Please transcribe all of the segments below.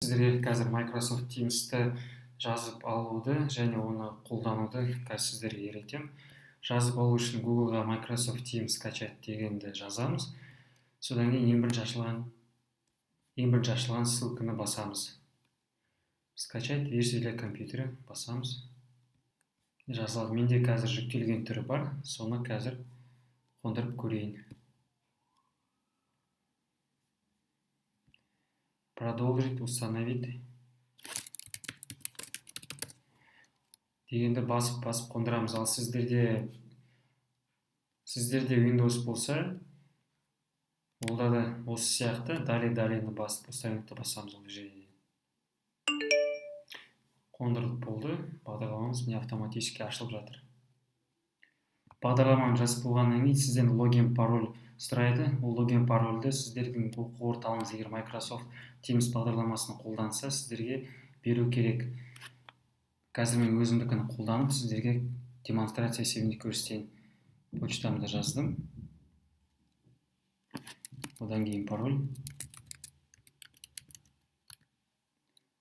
Сіздерге қазір Microsoft Teams'ті жазып алуды және оны қолдануды қазір сіздерге үйретемін. Жазып алу үшін Google'ға Microsoft Teams скачать дегенді жазамыз. Содан кейін ең бірінші ашылған ссылканы басамыз. Скачать версию для компьютера басамыз. Жазылады. Менде қазір жүктелген түрі бар, соны қазір қондырып көрейін. Продолжить, установить дегенді басып қондырамыз. Ал сіздерде Windows болса, онда да осы сияқты далее, далеені басып, установить басамыз. Ол жерде қондырылып болды. Бағдарламамыз, міне, автоматически ашылып жатыр. Бағдарламаны жазып болғаннан кейін сізден логин, пароль сұрайды. Ол логин, парольді сіздердің оқу орталығыңыз егер Microsoft Teams бағдарламасын қолданса, сіздерге беру керек. Қазір мен өзімдікін қолданып, сіздерге демонстрация есебінде көрсетейін. Почтамды жаздым, одан кейін пароль,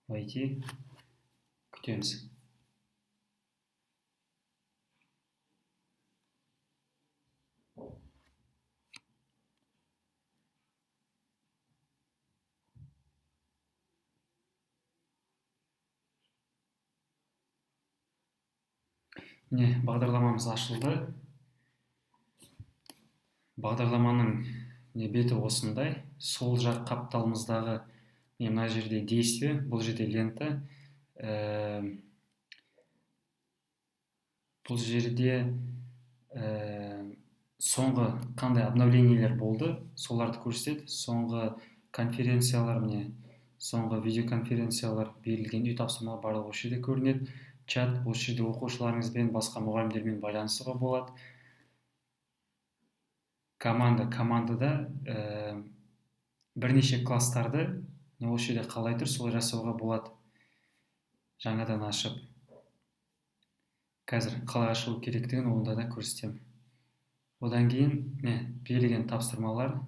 войти. Күтеміз. Міне, бағдарламамыз ашылды. Бағдарламаның, міне, беті осындай. Сол жақ қапталымыздағы, міне, мына жерде действие, бұл жерде лента, бұл жерде соңғы қандай обновлениелер болды, соларды көрсетеді. Соңғы конференциялар, міне, соңғы видеоконференциялар, берілген үй тапсырмалар, барлығы осы жерде көрінеді. Чат, осы жерде оқушыларыңызбен, басқа мұғалімдермен байланысуға болады. Команда, командада бірнеше класстарды осы жерде қалай тұр, солай жасауға болады, жаңадан ашып. Қазір қалай ашу керектігін онда да көрсетемін. Одан кейін, міне, берілген тапсырмалар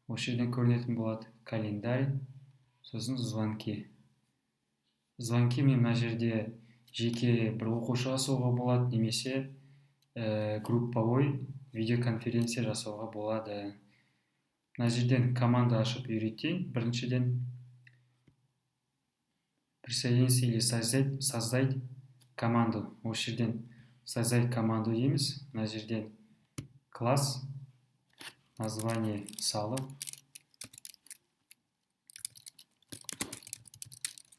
осы жерден көрінетін болады. Календарь, сосын звонки. Звонки мен мына жерде жеке бір оқушыға соғуға болады немесе групповой видеоконференция жасауға болады. Мына жерден команда ашып үйретейін. Біріншіден, присоединиться или создать команду. Осы жерден создать команду дейміз. Мына жерден класс, название салып,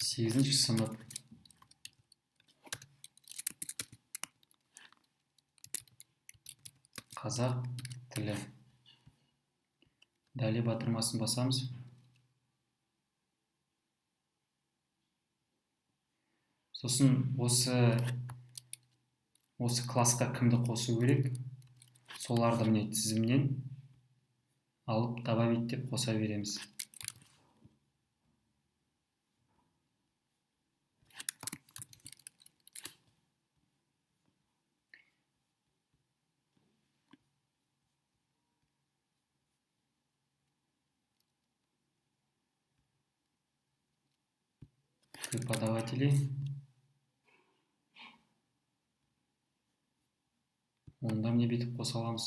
сегізінші сынып, қазақ тілі. Далее батырмасын басамыз. Сосын осы классқа кімді қосу керек, соларды, міне, тізімнен алып, добавить деп қоса береміз. Преподавателей, онда, міне, бүйтіп қоса аламыз.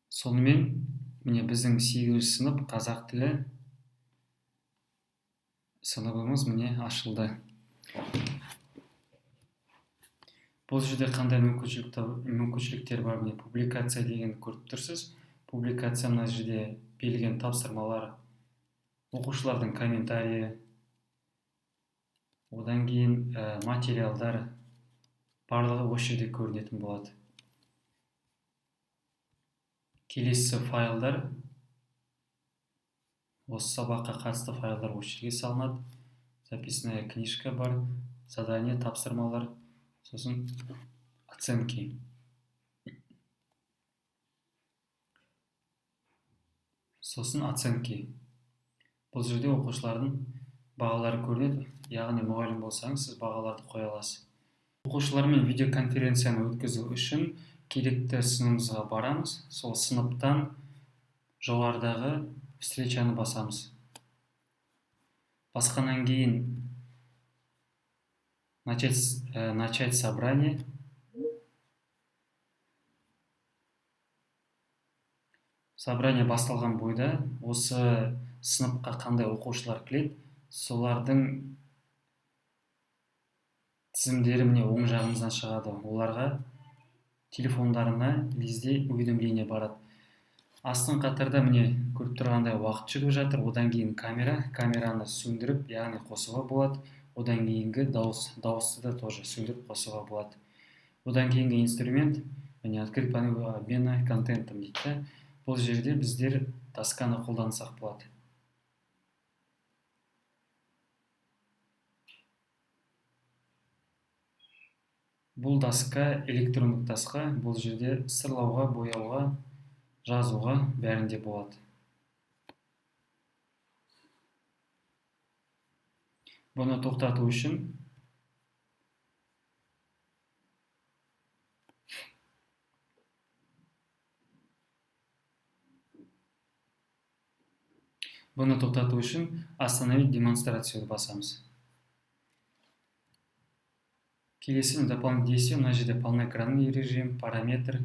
Сонымен, міне, біздің сегізінші сынып қазақ тілі сыныбымыз, міне, ашылды. Бұл жерде қандай мүмкіншіліктер бар? Міне, публикация дегенді көріп тұрсыз. Публикация, мына жерде берілген тапсырмалар, оқушылардың комментарийі, одан кейін материалдар, барлығы осы жерде көрінетін болады. Келесі файлдар, осы сабаққа қатысты файлдар осы жерге салынады. Записная книжка бар, задание, тапсырмалар, сосын оценки. Сосын оценки, бұл жерде оқушылардың бағалары көрінеді. Яғни мұғалім болсаңыз, сіз бағаларды қоя аласыз. Оқушылармен видеоконференцияны өткізу үшін керекті сыныбымызға барамыз. Сол сыныптан жоғарыдағы Встречаны басамыз. Басқаннан кейін начать собрание. Собрание басталған бойда осы сыныпқа қандай оқушылар кіреді, солардың тізімдері міне оң жағымыздан шығады. Оларға телефондарына лезде уведомление барады. Астыңғы қатарда міне көріп тұрғандай уақыт жүріп жатыр. Одан кейін камера, камераны сөндіріп, яғни қосуға болады. Одан кейінгі дауыс, дауысты да тоже сөндіріп қосуға болады. Одан кейінгі инструмент, міне открыть панель обмена контентом дейді. Бұл жерде біздер досканы қолдансақ болады. Бұл доска электрондық доска, бұл жерде сырлауға, бояуға, жазуға бәрінде болады. Бұны тоқтату үшін остановить демонстрацию басамыз. Келесі дополнительные действия, мына жерде полноэкранный режим, параметр,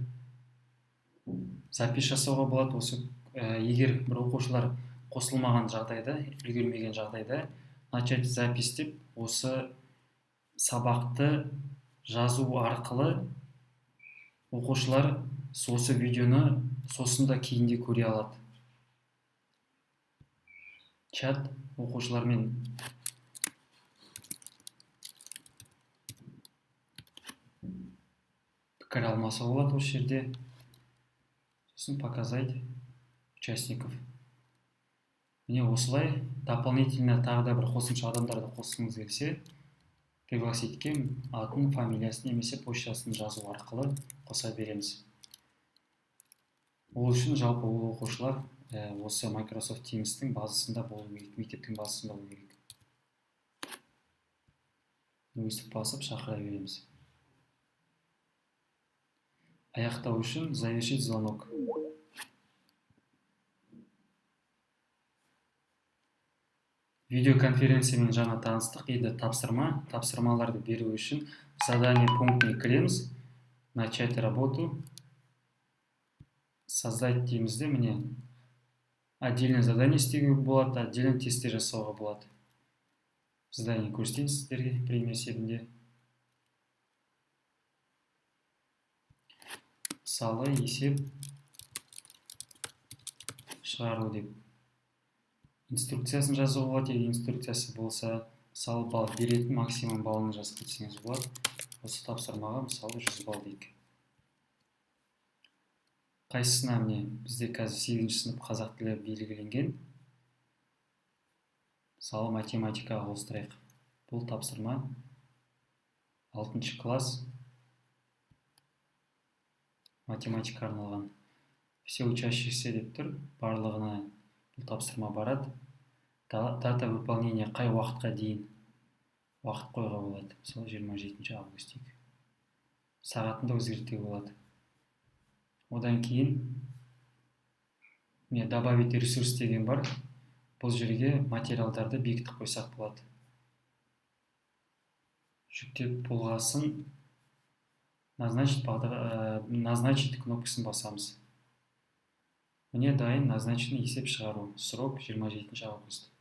запись жасауға болады. Осы егер бір оқушылар қосылмаған жағдайда, үлгермеген жағдайда начать запись деп осы сабақты жазу арқылы оқушылар осы видеоны сосын да кейінде көре алады. Чат оқушылармен пікір алмасуға болады осы жерде. Сосын показать участников. Міне осылай дополнительно тағы да бір қосымша адамдарды қосқыңыз келсе, пригласитке атын, фамилиясын немесе почтасын жазу арқылы қоса береміз. Ол үшін жалпы ол оқушылар осы Microsoft Teams'тің базасында болу керек, мектептің базасында болу керек. Өстіп басып шақыра береміз. Аяқтау үшін завершить звонок. Видеоконференциямен жаңа таныстық. Енді тапсырма, тапсырмаларды беру үшін задание пунктіне кіреміз. Начать работу. Создать дейміз де, міне отдельное задание істеуге болады, отдельно тесттер жасауға болады. Задание көрсетейін сіздерге пример есебінде. Мысалы, есеп шығару деп инструкциясын жазуға болады. Егер инструкциясы болса, мысалы, балл беретін максимум баллын жазып кетсеңіз болады. Осы тапсырмаға мысалы 100 балл дейік. Қайсысына міне бізде қазір 8-ші сынып қазақ тілі белгіленген. Мысалы, математикаға ауыстырайық. Бұл тапсырма 6-шы класс математика арналған. Все учащиеся деп тұр. Барлығына бұл тапсырма барады. Дата выполнения қай уақытқа дейін уақыт қоюға болады. Мысалы, 27 август дейік. Сағатын да өзгертуге болады. Одан кейін міне добавить ресурс деген бар. Бұл жерге материалдарды бекітіп қойсақ болады. Жүктеп болғасын назначить кнопкасын басамыз. Міне дайын назначенный есеп шығару. Срок 27 август.